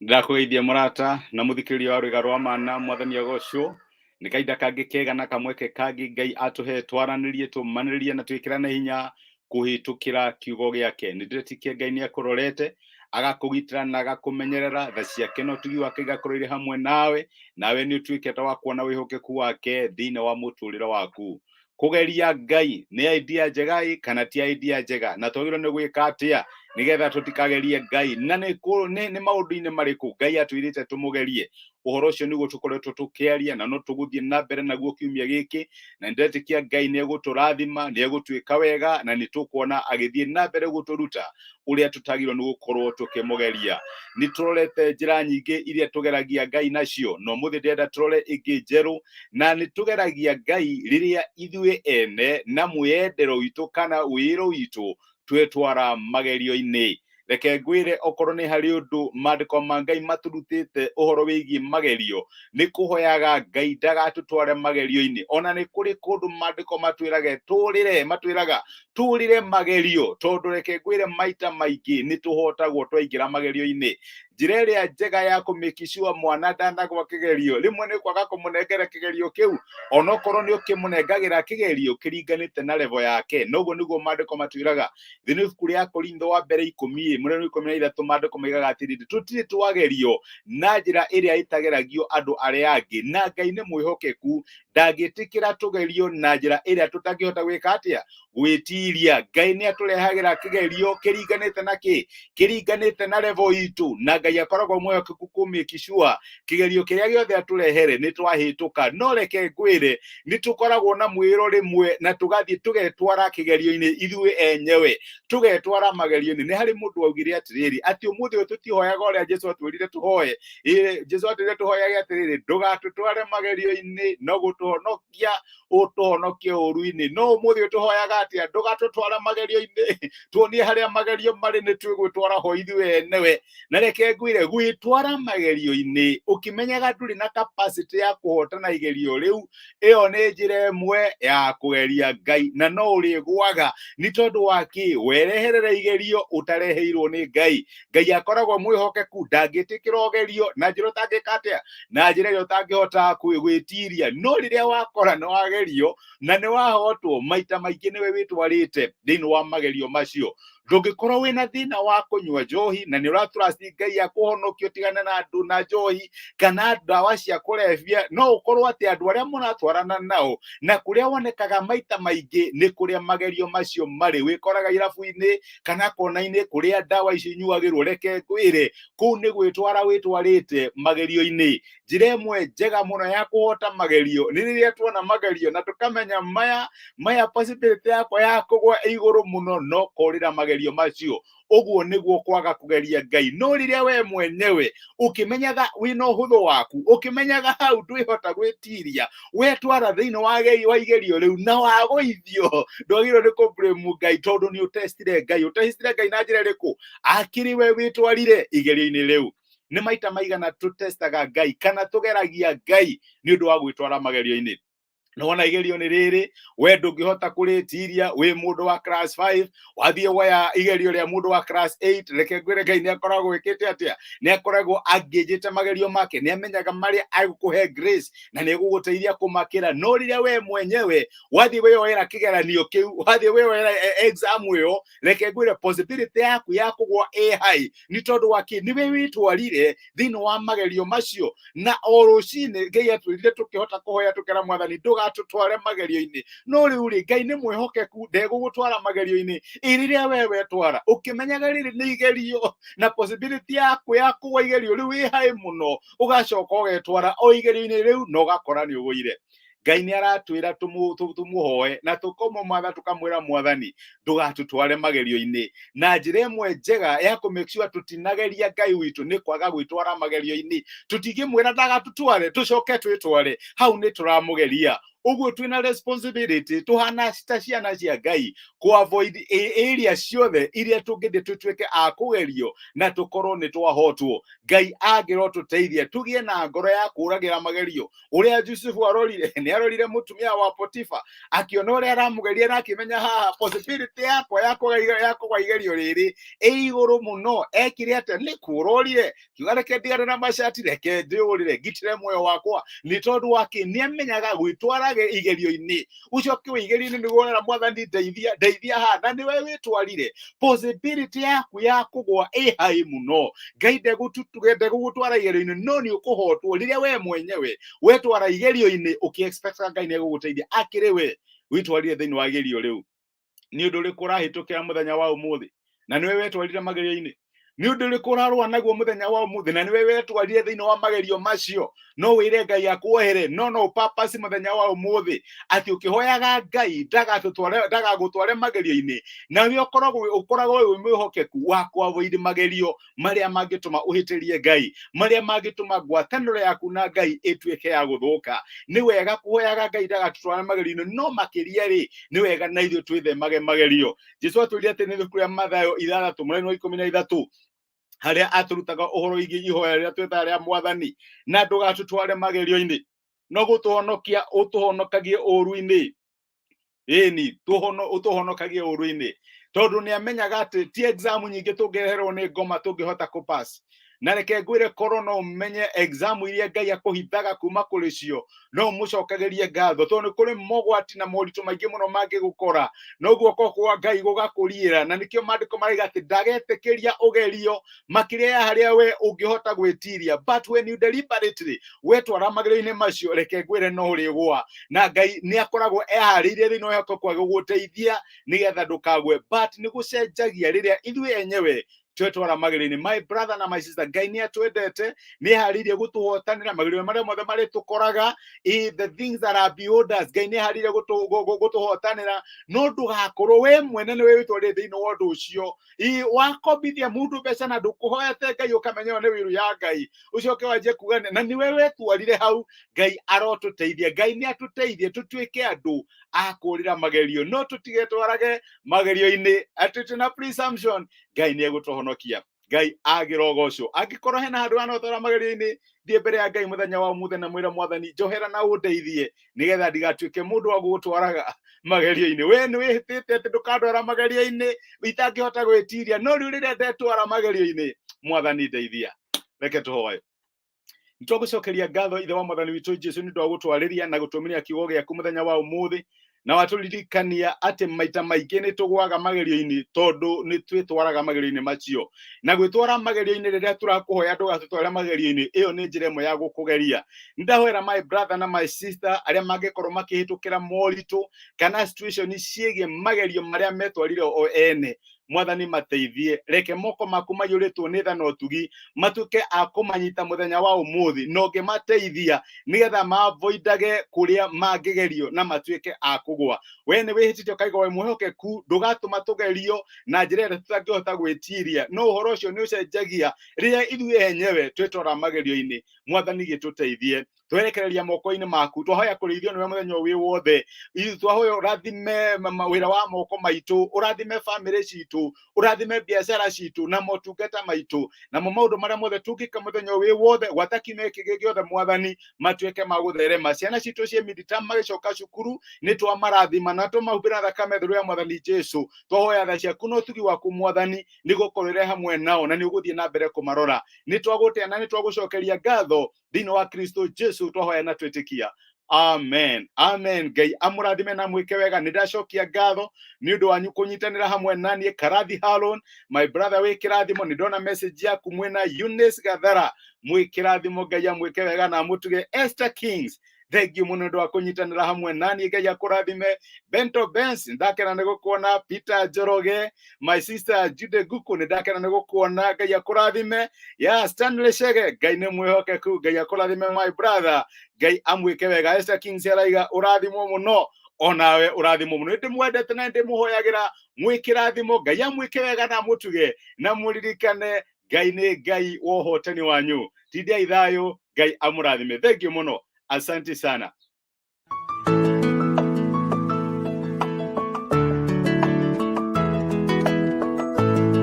Ndakũgeithia mũrata na mũthikĩrĩria wa rwĩga rwa mana, Mwathani agocwo. Nĩ kahinda kangĩ kega na kamweke kangĩ Ngai atũhe twaranĩrie, tũmanĩrĩrie na twĩkĩrane hinya kũhĩtũkĩra kiugo gĩake. Nĩ ndĩretĩkia Ngai nĩ akũrorete, agakũgitĩra na agakũmenyerera, tha ciake na ũtugi wake igakorwo irĩ hamwe nawe, nawe nĩ ũtuĩkĩte wa kuona wĩhokeku wake thĩinĩ wa mũtũrĩre waku. Kũgeria Ngai nĩ idea njega ĩ kana ti idea njega, na twagĩrĩirwo nĩ gwĩka atĩa nĩgetha tũtikagerie Ngai, na nĩ maũndũ-inĩ marĩkũ Ngai atwĩrĩte tũmũgerie? Ũhoro ũcio nĩguo tũkoretwo tũkĩaria na no tũgũthiĩ na mbere naguo kiumia gĩkĩ, na nĩndetĩkia Ngai nĩ egũtũrathima, nĩ egũtwĩka wega, na nĩ tũkuona agĩthiĩ na mbere gũtũruta ũrĩa tũtagĩrĩirwo nĩ gũkorwo tũkĩmũgeria. Nĩ tũrorete njĩra nyingĩ iria tũgeragia Ngai nacio, no mũthĩ ndĩrenda tũrore ĩngĩ njerũ, na nĩ tũgeragia Ngai rĩrĩa ithuĩ ene na mwĩyendero witũ kana wĩĩro witũ twetwara magerio-inĩ. Reke ngwĩre, okorwo nĩ harĩ ũndũ maandĩko ma Ngai matũrutĩte ũhoro wĩgiĩ magerio, nĩ kũhoyaga Ngai ndagatũtware magerio-inĩ. Ona nĩ kũrĩ kũndũ maandĩko matwĩrage tũrĩre, matwĩraga tũrĩre magerio, tondũ reke ngwĩre, maita maingĩ nĩ tũhotagwo twaingĩra magerio-inĩ. Njĩra ĩrĩa njega ya kũmĩkicua mwana ndanagwa kĩgerio rĩmwe nĩ kwaga kũmũnengera kĩgerio kĩu, onokorwo nĩ ũkĩmũnengagĩra kĩgerio kĩringanĩte na level yake. Noguo nĩguo maandĩko matwĩraga thĩinĩ wa ibuku rĩa Korintho wa mbere 10 mũrero 13. Maandĩko maigaga atĩrĩrĩ, tũtirĩ twagerio na njĩra ĩrĩa ĩtageragio andũ arĩa angĩ, na Ngai nĩ mwĩhokeku, ndangĩtĩkĩra tũgerio na njĩra ĩrĩa tũtangĩhota gwĩka atĩa? Gwĩtiria. Ngai nĩ atũrehagĩra kĩgerio kĩringanĩte na kĩ? Kĩringanĩte na level itũ, na Ngai akoragwo mwĩhokeku kũmake sure kĩgerio kĩrĩa gĩothe atũrehere nĩ twahĩtũka. No reke ngwĩre, nĩ tũkoragwo na mwĩro rĩmwe na tũgathiĩ tũgetwara kĩgerio-inĩ ithuĩ enyewe, tũgetwara magerio-inĩ. Nĩ harĩ mũndũ waugire atĩrĩrĩ, atĩ ũmũthĩ ũyũ tũtihoyaga ũrĩa Jesu atwĩrire tũhoe. Ĩĩ, Jesu atwĩrire tũhoyage atĩrĩrĩ, ndũgatũtware magerio-inĩ, no gũtũhonokia ũtũhonokie ũru-inĩ. No ũmũthĩ ũyũ tũhoyaga atĩa? Ndũgatũtwara magerio-inĩ, tuonie harĩa magerio marĩ, nĩ twĩgwĩtwara ho ithuĩ enewe. Na reke ngwĩre, gwĩtwara magerio-inĩ ũkĩmenyaga ndũrĩ na capacity ya kũhotana igerio rĩu, ĩyo nĩ njĩra ĩmwe ya kũgeria Ngai, na no ũrĩgwaga. Nĩ tondũ wa kĩ? Wereherera igerio ũtareheirwo nĩ Ngai. Ngai akoragwo mwĩhokeku, ndangĩtĩkĩra ũgerio na njĩra ũtangĩka atĩa? Na njĩra ĩrĩa ũtangĩhota gwĩtiria. No rĩrĩa wakora nĩ wagerio na nĩ wahotwo, maita maingĩ nĩwe wĩtwarĩte thĩinĩ wa magerio macio. Ndũngĩkorwo wĩna thĩna wa kũnyua njohi na nĩ ũratrust Ngai akũhonokia ũtigane na andũ na njohi kana ndawa cia kũrebia, no ũkorwo atĩ andũ arĩa mũratwarana nao na kũrĩa wonekaga maita maingĩ nĩ kũrĩa magerio macio marĩ, wĩkoraga irabu-inĩ kana kona-inĩ kũrĩa ndawa icio inyuagĩrwo. Reke ngwĩre, kũu nĩ gwĩtwara wĩtwarĩte magerio-inĩ. Njĩra ĩmwe njega mũno ya kũhota magerio nĩ rĩrĩa tuona magerio na tũkamenya maya maya possibility yakwa ya kũgwa ĩ igũrũ mũno, no kũrĩra magerio macio. Ũguo nĩguo kwaga kũgeria Ngai. No rĩrĩa we mwenyewe ũkĩmenyaga wĩna ũhũthũ waku, ũkĩmenyaga hau ndwĩhota gwĩtiria, wetwara thĩinĩ wa igerio rĩu na wagũithio, ndwagĩrĩirwo nĩ kũ-blame Ngai, tondũ nĩ ũtestire Ngai. Ũtestire Ngai na njĩra ĩrĩkũ? Akĩrĩ we wĩtwarire igerio-inĩ rĩu. Nĩ maita maigana tũtestaga Ngai kana tũgeragia Ngai nĩ ũndũ wa gwĩtwara magerio-inĩ? Nona igerio nĩ rĩrĩ, we ndũngĩhota kũrĩtiria, wĩ mũndũ wa class 5, wathiĩ woya igerio rĩa mũndũ wa class 8. Reke ngwĩre, Ngai nĩ akoragwo ĩkĩte atĩa? Nĩ akoragwo angĩnjĩte magerio make, nĩ amenyaga marĩa egũkũhe grace na nĩ egũgũteithia kũmakĩra. No rĩrĩa we mwenyewe wathiĩ wĩyoera kĩgeranio kĩu, wathiĩ wĩyoera exam ĩyo, reke ngwĩre, possibility yaku ya kũgwa ĩ high. Nĩ tondũ wa kĩ? Nĩwe wĩtwarire thĩinĩ wa magerio macio. Na o rũcinĩ Ngai atwĩrire tũkĩhota kũhoya tũkera, Mwathani, ndũgatũtware magerio-inĩ. No rĩu rĩ, Ngai nĩ mwĩhokeku, ndegũgũtwara magerio-inĩ. Ĩ rĩrĩa we wetwara ũkĩmenyaga rĩrĩ nĩ igerio na possibility yaku ya kũgwa igerio rĩu ĩ high mũno, ũgacoka ũgetwara o igerio-inĩ rĩu na ũgakora nĩ ũgũire. Ngai nĩ aratwĩra tũmũhoe na tũkamũmatha, tũkamwĩra, Mwathani, ndũgatũtware magerio-inĩ. Na njĩra ĩmwe njega ya kũ make sure tũtinageria Ngai witũ nĩ kwaga gwĩtwara magerio-inĩ. Tũtingĩmwĩra ndagatũtware, tũcoke twĩtware. Hau nĩ tũramũgeria. Ũguo twĩna responsibility tũhana ta ciana cia Ngai kũ avoid area ciothe iria tũngĩthiĩ tũtuĩke a kũgerio na tũkorwo nĩ twahotwo. Ngai angĩrotũteithia tũgĩe na ngoro ya kũragĩra magerio. Ũrĩa Jusufu arorire, nĩ arorire mũtumia wa Potifa, akĩona ũrĩa aramũgeria na akĩmenya haha possibility yakwa ya kũgwa igerio rĩrĩ ĩ igũrũ mũno. Ekire atĩa? Nĩ kũrorire, kiuga reke ndigane na macati, reke ndĩũrĩre ngitĩre muoyo wakwa. Nĩ tondũ wa kĩ? Nĩ amenyaga gwĩtwara igerio-inĩ, ũcoke wĩ igerio-inĩ nĩguo ũrera Mwathani ndeithia, ndeithia haha, na nĩwe wĩtwarire. Possibility yaku ya kũgwa ĩ high mũno. Ngai ndegũgũtwara igerio-inĩ, no nĩ ũkũhotwo rĩrĩa we mwenyewe wetwara igerio-inĩ ũkĩ-expectaga Ngai nĩ egũgũteithia, akĩrĩ we wĩtwarire thĩinĩ wa igerio rĩu. Nĩ ũndũ ũrĩkũ ũrahĩtũkĩra mũthenya wa ũmũthĩ na nĩwe wetwarire magerio-inĩ? Nĩ ũndũ ũrĩkũ ũrarũa naguo mũthenya wa ũmũthĩ na nĩwe wetwarire thĩinĩ wa magerio macio? No wĩre Ngai akuohere, no no ũpapasi mũthenya wa ũmũthĩ atĩ ũkĩhoyaga Ngai ndagagũtware magerio-inĩ, nawe ũkoragwo wĩ mwĩhokeku wa kũ-avoid magerio marĩa mangĩtũma ũhĩtĩrie Ngai, marĩa mangĩtũma ngwatanĩro yaku na Ngai ĩtuĩke ya gũthũka. Nĩ wega kũhoyaga Ngai ndagatũtware magerio-inĩ, no makĩria rĩ, nĩ wega na ithuĩ twĩthemage magerio. Jesu atwĩrire atĩ nĩ ibuku rĩa Mathayo 6:13, harĩa atũrutaga ũhoro wĩgiĩ ihoya rĩrĩa twĩtaga rĩa Mwathani, na ndũgatũtware magerio-inĩ, no gũtũhonokia ũtũhonokagie ũũru-inĩ. Ĩni, ũtũhonokagie ũũru-inĩ, tondũ nĩ amenyaga atĩ ti exam nyingĩ tũngĩreherwo nĩ ngoma tũngĩhota kũpass. Na reke ngwĩre, korwo no ũmenye exam iria Ngai akũhithaga kuma kũrĩ cio, no ũmũcokagĩrie ngatho, tondũ nĩ kũrĩ mogwati na moritũ maingĩ mũno mangĩgũkora, no guoko kwa Ngai gũgakũriĩra. Na nĩkĩo maandĩko maraiga atĩ ndagetĩkĩria ũgerio makĩria ya harĩa we ũngĩhota gwĩtiria. But when you deliberately wetwara magerio-inĩ macio, reke ngwĩre no ũrĩgũa, na Ngai nĩ akoragwo eharĩirie thĩinĩ wa wĩhokeku agĩgũteithia nĩgetha ndũkagwe. But nĩ gũcenjagia rĩrĩa ithuĩ enyewe twetwara magerio-inĩ. My brother na my sister, Ngai nĩ atwendete, nĩ eharĩirie gũtũhotanĩra magerio marĩa mothe marĩtũkoraga. The things that are beyond us, Ngai nĩ eharĩirie gũtũhotanĩra, no ndũgakorwo we mwene nĩwe wĩtwarire thĩinĩ wa ũndũ ũcio. Wakombithia mũndũ mbeca na ndũkũhoete Ngai, ũkamenya ĩyo nĩ wĩru ya Ngai, ũcoke wanjie kuga na nĩwe wetwarire hau. Ngai arotũteithia, Ngai nĩ atũteithie tũtuĩke andũ a kũrĩra magerio, no tũtigetwarage magerio-inĩ atĩ twĩna presumption Ngai nĩ egũtũhonokia. Ngai agĩrogocwo. Angĩkorwo hena handũ wanotwara magerio-inĩ, thiĩ mbere ya Ngai mũthenya wa ũmũthĩ na mwĩra Mwathani, njohera na ũndeithie nĩgetha ndigatuĩke mũndũ wa gũgũtwaraga magerio-inĩ. We nĩ wĩhĩtĩte atĩ ndũkandwara magerio-inĩ itangĩhota gwĩtiria, no rĩu rĩrĩa ndetwara magerio-inĩ, Mwathani ndeithia. Reke tũhoe. Nĩtwagũcokeria ngatho, Ithe wa Mwathani witũ Jesu, nĩ ũndũ wa gũtwarĩria na gũtũmĩria kiugo gĩaku mũthenya wa ũmũthĩ, na watũririkania atĩ maita maingĩ nĩ tũgwaga magerio-inĩ tondũ nĩ twĩtwaraga magerio-inĩ macio. Na gwĩtwara magerio-inĩ rĩrĩa tũrakũhoya ndũgatũtware magerio-inĩ, ĩyo nĩ njĩra ĩmwe ya gũkũgeria. Nĩ ndahoera my brother na my sister arĩa mangĩkorwo makĩhĩtũkĩra moritũ kana situation ciĩgiĩ magerio marĩa metwarire o ene. Mwathani mateithie, reke moko maku maiyũrĩtwo nĩ tha na ũtugi matuĩke a kũmanyita mũthenya wa ũmũthĩ, na ũngĩmateithia nĩgetha mavoidage kũrĩa mangĩgerio na matuĩke a kũgwa. We nĩ wĩhĩtĩte ũkaiga wĩ mwĩhokeku, ndũgatũma tũgerio na njĩra ĩrĩa tũtangĩhota gwĩtiria, no ũhoro ũcio nĩ ũcenjagia rĩrĩa ithuĩ enyewe twĩtwara magerio-inĩ. Mwathani gĩtũteithie, twerekereria moko-inĩ maku, twahoya kũrĩithio nĩwe mũthenya wĩ wothe. Ithuĩ twahoya ũrathime wĩra wa moko maitũ, ũrathime bamĩrĩ citũ, ũrathime biacara citũ na motungata maitũ, namo maũndũ marĩa mothe tũngĩka mũthenya wĩ wothe gwata kiumia gĩkĩ gĩothe, Mwathani, matuĩke ma gũtherema. Ciana citũ ciĩ midterm magĩcoka cukuru, nĩ twamarathima na tũmahumbĩra thakame theru ya Mwathani Jesu. Twahoya tha ciaku na ũtugi waku, Mwathani, nĩ gũkorwo hamwe nao na nĩ ũgũthiĩ na mbere kũmarora. Nĩ twagũtĩa na nĩ twagũcokeria ngatho thĩinĩ wa Kristo Jesu twahoya na twĩtĩkia, amen, amen. Ngai amũrathime na mwĩke wega. Nĩ ndacokia ngatho nĩ ũndũ wanyu kũnyitanĩra hamwe na niĩ. Karathi Harun, my brother, wĩ kĩrathimo. Nĩ ndona message yaku mwĩna Eunice Gathara, mwĩ kĩrathimo. Ngai amwĩke wega na amũtuge. Esther Kings, thank you mũno ũndũ wa kũnyitanĩra hamwe na niĩ. Ngai akũrathime. Bento Benz, ndakena nĩ gũkuona. Peter Njoroge, my sister Jude Guku, nĩ ndakena nĩ gũkuona. Ngai akũrathime. Ya Stanley Shege, Ngai nĩ mwĩhokeku. Ngai akũrathime, my brother. Ngai amwĩke wega. Esther Kings araiga ũrathimwo mũno, onawe ũrathimwo mũno. Nĩ ndĩmwendete na ndĩmũhoyagĩra mwĩ kĩrathimo. Ngai amwĩke wega na amũtuge, na mũririkane Ngai nĩ Ngai wa ũhotani wanyu. Tindiai thayũ, Ngai amũrathime. Thank you mũno, asante sana.